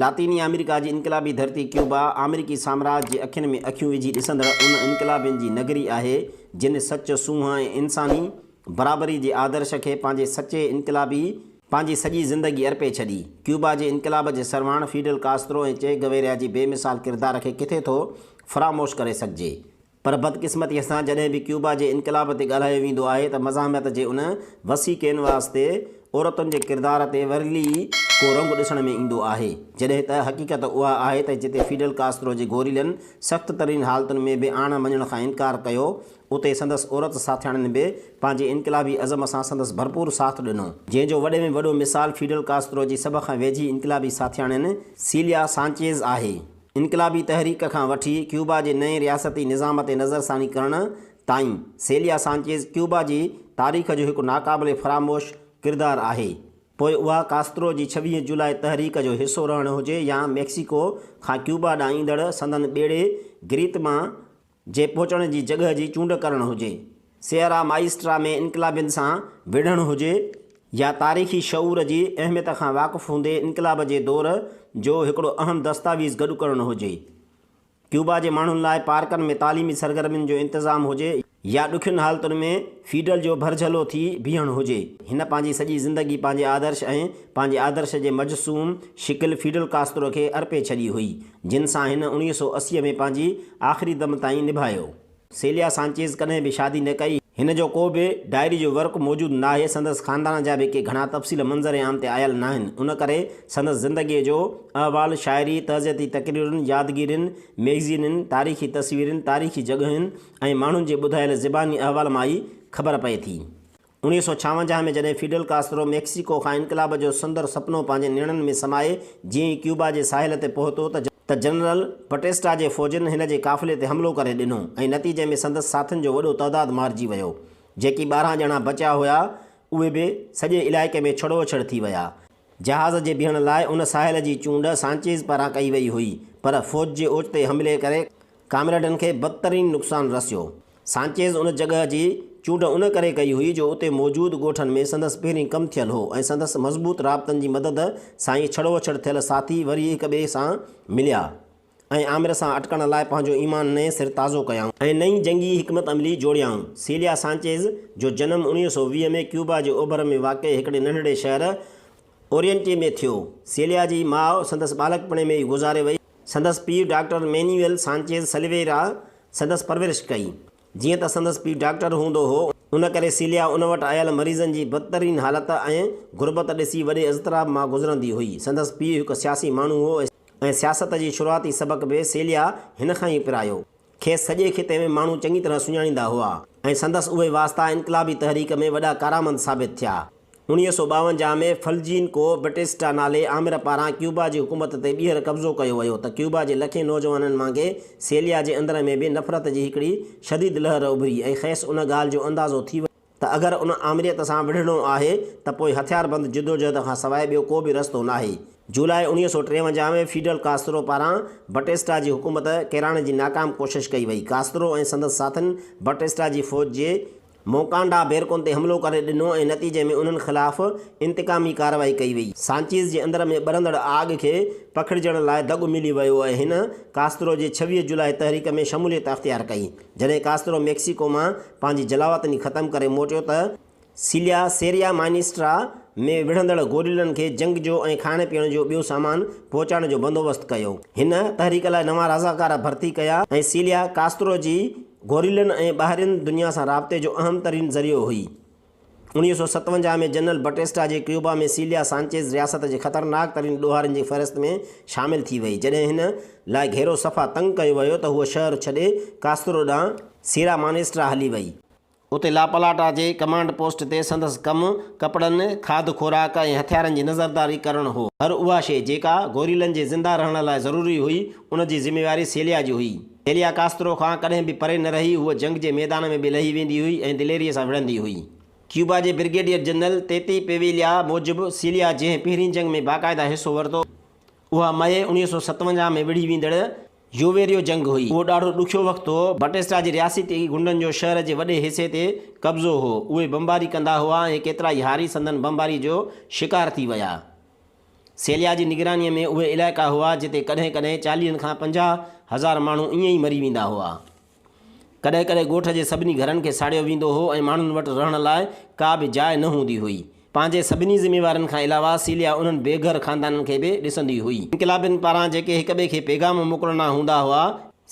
لاطيني آمريڪا جي انقلابي ڌرتي ڪيوبا آمريڪي سامراج جي اکين ۾ اکيون وجهي ڏسندڙ ان انقلابين جي نگري آهي، جن سچ، سونهن ۽ انساني برابري جي آدرش کي پنهنجي سچي انقلابي پنهنجي سڄي زندگي ارپي ڇڏي. ڪيوبا جي انقلاب جي سرواڻ فيڊل ڪاسترو ۽ چي گويريا جي بي مثال ڪردار کي ڪٿي ٿو فراموش ڪري سگهجي. پر بدقسمتيء سان جڏهن به ڪيوبا جي انقلاب تي ڳالهايو ويندو آهي ته مزاحمت جي ان وسيع ڪينواس تي عورتن جي ڪردار تي ورلي ئي ڪو رنگ ڏسڻ ۾ ايندو آهي. جڏهن ته حقيقت اها آهي ته جتي فيڊل ڪاسترو جي گوريلن سخت ترين حالتن ۾ به آڻ مڃڻ کان انڪار ڪيو اتي سندس عورت ساٿياڻين به پنهنجي انقلابي عزم سان سندس ڀرپور ساٿ ڏنو. جنهن جو وڏي ۾ وڏو مثال فيڊل ڪاسترو جي سڀ کان ويجهي انقلابي ساٿياڻين سيليا سانچيز آهي. انقلابي تحريڪ کان وٺي ڪيوبا جي نئين رياستي نظام تي نظرثاني ڪرڻ تائين، سيليا سانچيز ڪيوبا جي تاريخ جو هڪ ناقابل فراموش ڪردار آهي. پوء اها ڪاسترو جي 26 جولاء تحريڪ جو حصو رهڻ هجي يا ميڪسيڪو کان ڪيوبا ڏانهن ايندڙ سندن ٻيڙي گريتما جي پهچڻ جي جڳهه جي چونڊ ڪرڻ هجي، سيئرا مائيسٽرا ۾ انقلابين سان وڙهڻ هجي يا تاريخي شعور جي اهميت کان واقف هوندي انقلاب جي دور جو هڪڙو اهم دستاويز گڏ ڪرڻ هجي، ڪيوبا جي ماڻهن لاء پارڪن ۾ تعليمي سرگرمين جو انتظام هجي يا ڏکين حالتن ۾ فيڊل جو ڀرجهلو ٿي بيهڻ هجي. هن پنهنجي سڄي زندگي پنهنجي آدرش ۽ پنهنجي آدرش جي مجسوم شڪل فيڊل ڪاسترو کي ارپي ڇڏي هئي، جن سان هن 1980 ۾ پنهنجي آخري دم تائين نڀايو. سيليا سانچيز ڪڏهن به شادي نه ڪئي. هن جو ڪو به ڊائري جو ورق موجود ناهي، سندس خاندان جا به ڪي گهڻا تفصيل منظر عام تي آيل ناهن، ان ڪري سندس زندگيء جو احوال شاعري، تعزيتي تقريرن، يادگيرين، ميگزينن، تاريخي تصويرن، تاريخي جڳهين ۽ ماڻهن جي ٻڌايل زباني احوال مان ئي خبر پئي ٿي. 1956 ۾ جڏهن فيڊل ڪاسترو ميڪسيڪو کان انقلاب جو سندر سپنو پنهنجي نيڻن ۾ سمائي جيئن ئي ڪيوبا جي ساحل تي پهتو ته جنرل بٽيسٽا جي فوجين هن جي قافلي تي حملو ڪري ڏنو ۽ نتيجي ۾ سندس ساٿين جو وڏو تعداد مارجي ويو. جيڪي 12 ڄڻا بچيا هيا اهي به سڄي علائقي ۾ ڇڙوڇڙ ٿي ويا. جهاز جي بيهڻ لاء ان ساحل جي چونڊ سانچيز پاران ڪئي وئي هئي پر فوج جي اوچتي حملي ڪري ڪامريڊن کي بدترين نقصان رسيو. سانچيز ان جڳهه جي چونڊ ان ڪري ڪئي هئي جو اتي موجود ڳوٺن ۾ سندس پهرين ڪم ٿيل هو ۽ سندس مضبوط رابطن جي مدد سان ئي ڇڙوڇڙ ٿيل ساٿي وري هڪ ٻئي سان مليا ۽ آمر سان اٽڪڻ لاء پنهنجو ايمان نئين سر تازو ڪيائون. ۽ نئين جنگي حڪمت عملي جوڙيائون. سيليا سانچيز جو جنم 1920 ۾ ڪيوبا جي اوڀر ۾ واقع هڪڙي ننڍڙي شهر اورينٽي ۾ ٿيو. سيليا جي ماء سندس ٻالڪپڻي ۾ ئي گذاري وئي. سندس پيء ڊاڪٽر مينيوئل سانچيز سلويرا سندس پرورش ڪئي. جيئن ته سندس پيء ڊاڪٽر هوندو هو، ان ڪري سيليا ان وٽ آيل مريضن جي بدترين حالت ۽ غربت ڏسي وڏي اضطراب مان گذرندي هئي. سندس پيء هڪ سياسي ماڻهو هو ۽ سياست جي شروعاتي سبق به سيليا هن کان ئي پرايو. کيس سڄي خطي ۾ ماڻهو چڱي طرح سڃاڻيندا هئا ۽ سندس اهي واسطا انقلابي تحريڪ ۾ وڏا ڪارآمد ثابت ٿيا. 1952 ۾ فلجينڪو بٽيسٽا نالي آمر پاران ڪيوبا جي حڪومت تي ٻيهر قبضو ڪيو ويو ته ڪيوبا جي لکين نوجوانن وانگي سيليا جي اندر ۾ به نفرت جي هڪڙي شديد لهر اڀري ۽ کيس ان ڳالهه جو اندازو ٿي ويو ته اگر ان آمريت سان وڙهڻو آهي ته پوء هٿياربند جدوجهد کان سواء ٻيو ڪو به رستو ناهي. جولاء 1953 ۾ فيڊل ڪاسترو پاران بٽيسٽا جي حڪومت ڪيرائڻ جي ناڪام ڪوشش ڪئي وئي. ڪاسترو ۽ سندس ساٿين بٽيسٽا جي فوج جي مونڪانڊا بيرڪن تي حملو ڪري ڏنو ۽ نتيجي ۾ انهن خلاف انتقامي ڪارروائي ڪئي وئي. سانچيز جي اندر ۾ ٻرندڙ آڳ کي پکڙجڻ لاء دڳ ملي ويو ۽ هن ڪاسترو جي 26 جولاء تحريڪ ۾ شموليت اختيار ڪئي. جڏهن ڪاسترو ميڪسيڪو مان پنهنجي جلاوطني ختم ڪري موٽيو ته سيليا سيريا مائنيسٽرا ۾ وڙهندڙ گوريلن کي جنگ جو ۽ کائڻ پيئڻ جو ٻيو سامان پهچائڻ جو بندوبست ڪيو. هن تحريڪ لاء نوان رضاڪار ڀرتي ڪيا ۽ سيليا ڪاسترو جي گوريلن ۽ ٻاهرين دنيا سان رابطي جو اهم ترين ذريعو هئي. 1957 ۾ جنرل بٽيسٽا جي ڪيوبا ۾ سيليا سانچيز رياست جي خطرناڪ ترين ڏوهارين جي فهرست ۾ شامل ٿي وئي. جڏهن هن لاء گهيرو صفا تنگ ڪيو ويو ته هوء شهر ڇڏي ڪاسترو ڏانهن سيرا مانيسٽرا هلي وئي. اتي لاپلاٽا جي ڪمانڊ پوسٽ تي سندس ڪم ڪپڙن، کاڌ خوراڪ ۽ هٿيارن جي نظرداري ڪرڻ هو. هر اها شيء جيڪا گوريلن جي زنده رهڻ لاء ضروري هئي، ان جي ذميواري سيليا جي هئي. سيليا ڪاسترو کان ڪڏهن به پري نه رهي، هوء جنگ جي ميدان ۾ به لهي ويندي هئي ۽ دليريء سان وڙهندي هئي. ڪيوبا جي برگيڊيئر جنرل تيتي پيويليا موجب سيليا جنهن پهرين جنگ ۾ باقاعده حصو ورتو، اها مئي 1957 ۾ وڙهي ويندڙ يوويريو جنگ هئي. اهو ڏاڍو ڏکيو وقت هو. بٽيسٽا جي رياستي غنڊن جو شهر جي وڏي حصي تي قبضو هو. اهي بمباري ڪندا هئا ۽ ڪيترائي هاري سندن بمباري جو شڪار ٿي ويا. سيليا جي نگرانيء ۾ اهي علائقا هئا، جتي ڪڏهن ڪڏهن چاليهن کان 50 هزار ماڻهو ائين ئي مري ويندا هئا. ڪڏهن ڪڏهن ڳوٺ جي سڀني گهرن کي ساڙيو ويندو هو ۽ ماڻهن وٽ رهڻ لاء ڪا به جاء نه هوندي هئي. پنهنجي سڀني ذميوارين کان علاوه سيليا انهن بي گهر خاندانن کي به ڏسندي هئي. انقلابين پاران جيڪي هڪٻئي کي پيغام موڪلڻا هوندا هئا،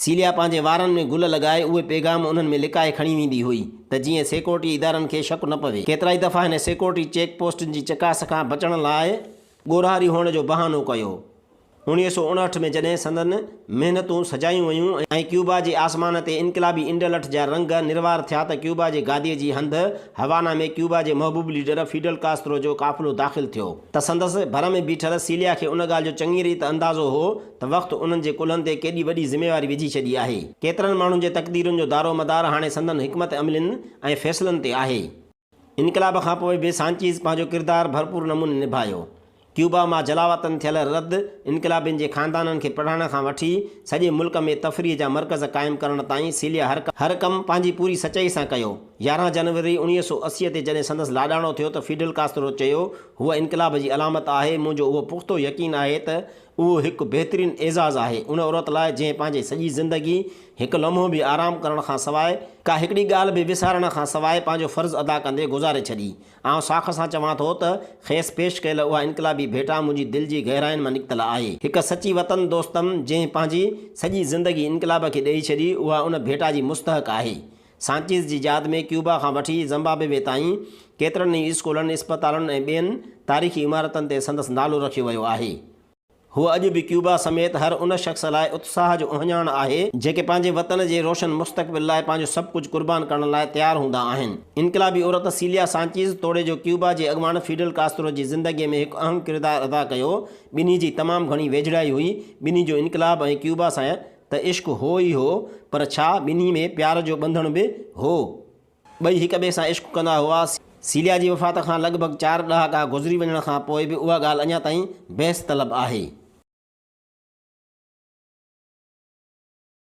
سيليا پنهنجي وارن ۾ گل لڳائي اهي پيغام انهن ۾ لڪائي کڻي ويندي هئي ته جيئن سيڪورٽي ادارن کي شڪ نه پوي. ڪيترائي دفعا هن سيڪورٽي چيڪ پوسٽن جي چڪاس کان بچڻ لاء ڳورهاري هئڻ جو بهانو ڪيو. 1959 ۾ جڏهن سندن محنتون سجايون ويون ۽ ڪيوبا جي آسمان تي انقلابي انڊلٺ جا رنگ نروار ٿيا ته ڪيوبا جي گاديء جي هنڌ هوانا ۾ ڪيوبا جي محبوب ليڊر فيڊل ڪاسترو جو قافلو داخل ٿيو ته سندس ڀر ۾ بيٺل سيليا کي ان ڳالهه جو چڱي ريت اندازو هو ته وقت انهن جي ڪلهن تي ڪيڏي وڏي ذميواري وجهي ڇڏي آهي. ڪيترن ماڻهن جي تقديرن جو دارومدار هاڻي سندن حڪمت عملين ۽ فيصلن تي آهي. انقلاب کان پوء به سانچيز پنهنجو ڪردار ڀرپور نموني نڀايو. ڪيوبا مان جلاوطن ٿيل رد انقلابين جي خاندانن کي پڙهائڻ کان وٺي سڄي ملڪ ۾ تفريح جا مرڪز قائم ڪرڻ تائين سيليا هر ڪم پنهنجي پوري سچائي سان ڪيو. 11 جنوري 1980 تي جڏهن سندس لاڏاڻو ٿيو ته فيڊل ڪاسترو چيو، هوء انقلاب جي علامت آهي، منهنجو اهو پختو يقين آهي ته اهو هڪ بهترين اعزاز آهي ان عورت لاء جنهن پنهنجي سڄي زندگي هڪ لمحو به آرام ڪرڻ کان سواء، ڪا هڪڙي ڳالهه به وسارڻ کان سواء پنهنجو فرض ادا ڪندي گذاري ڇڏي. آئون ساک سان چوان ٿو ته کيس پيش ڪيل اها انقلابي ڀيٽا منهنجي دل جي گهراين مان نڪتل آهي. هڪ سچي وطن دوستم جنهن پنهنجي سڄي زندگي انقلاب کي ڏئي ڇڏي اها ان ڀيٽا جي مستحق آهي. سانچيز جي ياد ۾ ڪيوبا کان وٺي زمبابوي تائين ڪيترن ئي اسڪولن، اسپتالن ۽ ٻين تاريخي عمارتن تي سندس نالو رکيو ويو آهي. هوء اڄ به ڪيوبا سميت هر ان شخص لاء اتساهه جو اهڃاڻ آهي، جيڪي پنهنجي وطن جي روشن مستقبل لاء پنهنجو سڀ ڪجهه قربان ڪرڻ لاء تيار هوندا آهن. انقلابي عورت سيليا سانچيز توڙي جو ڪيوبا جي اڳواڻ فيڊل ڪاسترو جي زندگيء ۾ هڪ اهم ڪردار ادا ڪيو، ٻنهي جي تمام گهڻي ويجهڙائي هئي، ٻنهي جو انقلاب ۽ ڪيوبا سان ته عشق هو ئي هو، پر ڇا ٻنهي ۾ پيار جو ٻنڌڻ به هو؟ ٻئي هڪ ٻئي سان عشق ڪندا هئا. سيليا جي وفات کان لڳ ڀڳ چار ڏهاڪا گذري وڃڻ کان پوء به اها ڳالهه اڃا تائين بحث طلب آهي.